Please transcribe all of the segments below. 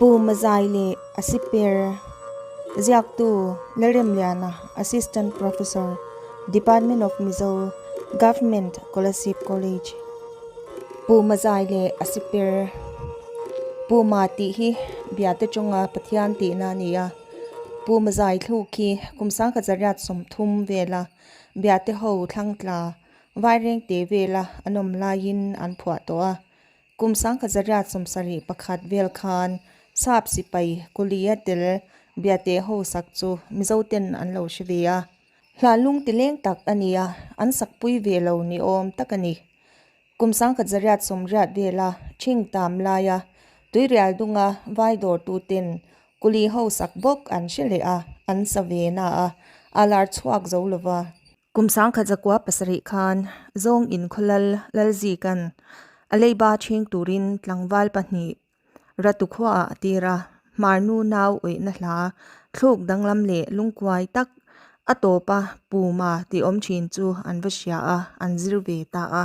Pu Mazai leh a siper ziaktu Lalremliana, Assistant Professor, Department of Mizo, Government Kolasib College. Pu Mazai leh a siper Pu Ma tih hi Biate tawnga Pathian tihna a ni a. Pu Mazai thluk hi kum 1930 vela Biate ho thlangtla Vairengte vela an awm laiin an phuah tawh a. Kum 1971 vel khan Sap sipai Kulia tel Biate ho sak chu Mizoten an lo hre ve a. Hla lung ti leng tak a ni a, an sakpui ve lo ni awm tak a ni. Kum 1980 vela Chhing tam laia Tuirial dunga vai dawrtuten Kuli ho sak bawk an hre leh a, an sa ve na a, a lar chhuak zo lo va. Kum 1907 khan Zawng in khawlal Lalzika'n a leiba chhing turin tlangval pahnih Ratu khuaah a tir a, Hmarnu nau awihna hla thluk danglam leh lungkuai tak a tawpa Puma tih awm thin chu an va hria a, an zir ve ta a.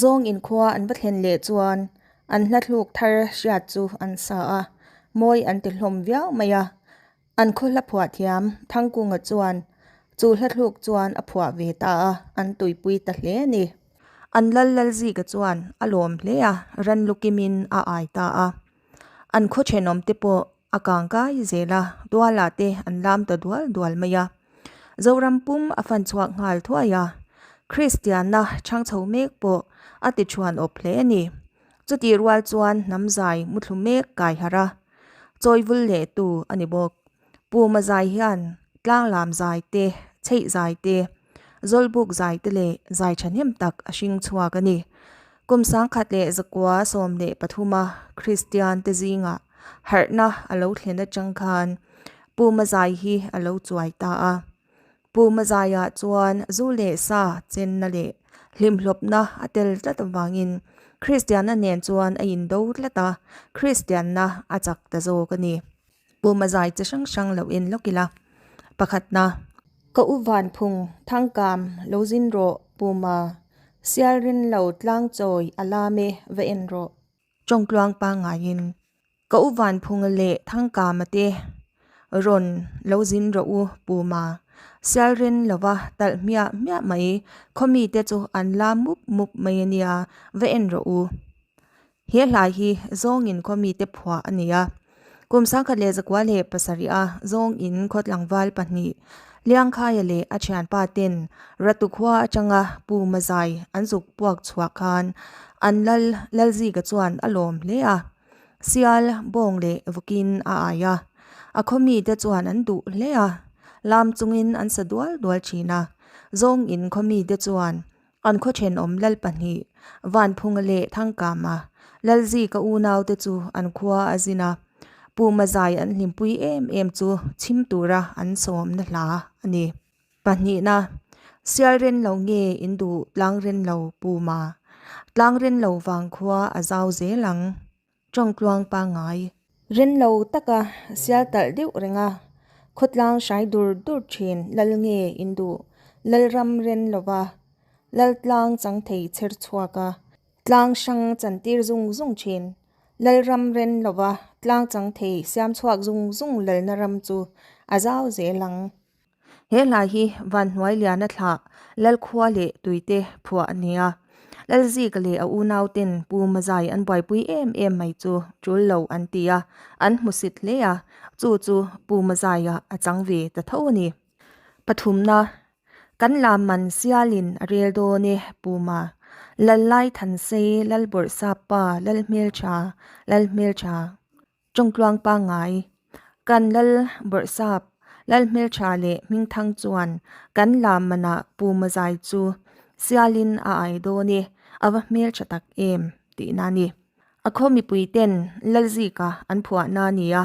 Zawng in khua an va thlen leh chuan an hla thluk thar hriat chu an sa a, mawi an ti hlawm viau mai a. An khaw hla phuah thiam Thangkunga chuan chu hla thluk chuan a phuah ve ta a, an tuipui ta hle a ni. An lal Lalzika chuan a lawm hle a, ran lukimin a ai ta a. An khaw thenawm te pawh a kang kai zel a, tuala te an lam ta dual dual mai a. Zoram pum a fan chhuak nghal thuai a, Kristianna chhang chho mek pawh a ti thuan awp hle a ni. Chutih rual chuan hnam zai muthlu mek kai harh a, chawi vul leh tu a ni bawk. Pu Mazai hian tlanglam zai te, chheih zai te, zawlbuk zai te leh zai thahnem tak a hring chhuak a ni. Kum 1913 a Kristian te zingah harhna a lo thlen atang khan Pu Mazai hi a lo chuai ta a. Pu Mazaia chuan zu leh sa chenna leh hlimhlawpna a tel tlat avangin Kristianna nen chuan a indo tlat a, Kristianna a chak ta zawk a ni. Pu Mazai chi hrang hrang lo en lawk ila. Pakhatna. Ka u Vanphung, Thangkam, lo zin rawh, Pu Ma. Sialrin lo tlangchawi a lam e, va en rawh. Chawngtluang pangaiin ka u Vanphunga leh Thangkama te rawn lo zin rawh u Puma. Sialren lova talh hmiah hmiah mai khaw mite chu an la mup mup mai a nia, va en rawh u. He hlai hi zawngin khaw mite phuah a ni a. Kum 1907 a zawngin khaw tlangval pahnih Liangkhaia leh a thianpa ten Ratu khua atanga Puma zai an zuk puak chhuah khan an lal Lalzika chuan a lawm hle a. Sial, bawng leh vawkin a ai a. A khaw mite chuan an duh hle a. Lam chungin an sa dual dual thin a. Zawng in khaw mite chuan an khaw thenawm lal pahnih Vanphunga leh Thangkama Lalzika unaute chu an khua a zin a. Puma zai an hlimpui em em chu chhim tura an sawmna hla a ni. Pahnihna, Sial ren lo nge in duh tlang ren lo Puma? Tlang ren lo vang khua a zau zel ang. Tawngtluang pangngai. Ren lo taka sial talh deuh reng a, khawtlang hrai dur dur thin lal nge in duh Lalram ren lova Laltlang chang thei chher chhuak a, tlang hrang chantir zung zung thin Lalram ren lova tlang chang thei siam chhuak zung zung lalna ram chu a zau zel ang. He hla hi Vanhnuai Liana thlah Lalkhua leh Tuite phuah a ni a. Lalzika leh a unauten Pu Mazai an buaipui em em mai chu tul lo an ti a, an hmusit hle a, chu chu Pu Mazaia a chang ve ta tho a ni. Pathumna, Kan lam man sialin a rel dawn e, Pu Ma. Lallai Thansei, Lalbawrhsappa, Lalhmeltha, Lalhmeltha. Chawngtluang pangngai, Kan lal bawrhsap, lal hmeltha leh hmingthang chuan kan lam manah Pu Mazai chu sialin a ai dawn e, a va hmeltha tak em tihna a ni. A khaw mipui ten Lalzika an phuahna a ni a,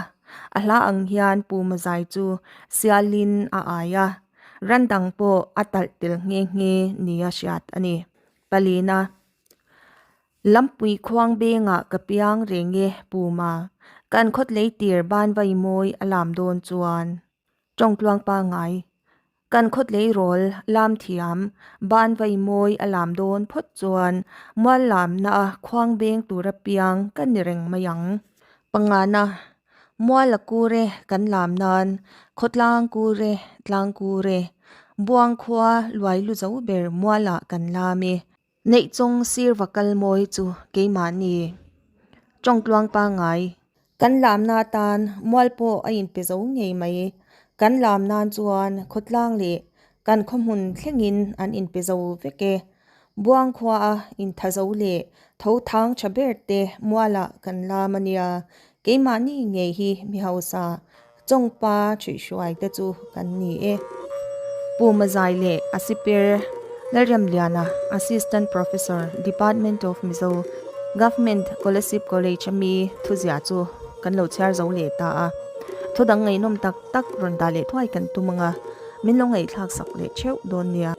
a hla ang hian Pu Mazai chu sialin a ai a, ran dang pawh a talh tel nghe nghe nia hriat a ni. Palina. Lampui khuang bengah ka piang reng e Puma, kan khawt lei tir ban vai mawi a lam dawn chuan tawngtluang pangngai. Kan khawt lei rawl lam thiam ban vai mawi a lam dawn phawt chuan mual lamna a khuang beng tura piang ka ni reng mai ang. Pangana. Muala kur e kan lam nan, khawtlang kur e, tlang kur e, Buang khua luai lu zo ber mualah kan lam e. Neihchawng sirva kal mawi chu keimahni tawngtluang pangngai. Kan lamna atan mual pawh a inpe zo ngei mai. Kan lam nan chuan khawtlang leh kan khawhmun thlengin an inpe zo vek e. Buang khuaa inthazo leh tho thang tha ber te mualah kan lam a nia. Keimahni ngei hi mi hausa Chawngpa ṭhuihhruai te chu kan ni e. Pu Mazai leh a siper Lalremliana, Assistant Professor, Department of Mizo, Government Kolasib College a mi thuziah chu kan lo chhiar zo leh ta a. Thu dang ngaihnawm tak tak rawn dah leh thuai kan tum ang a, min lo ngaihthlak sak leh theuh dawn nia.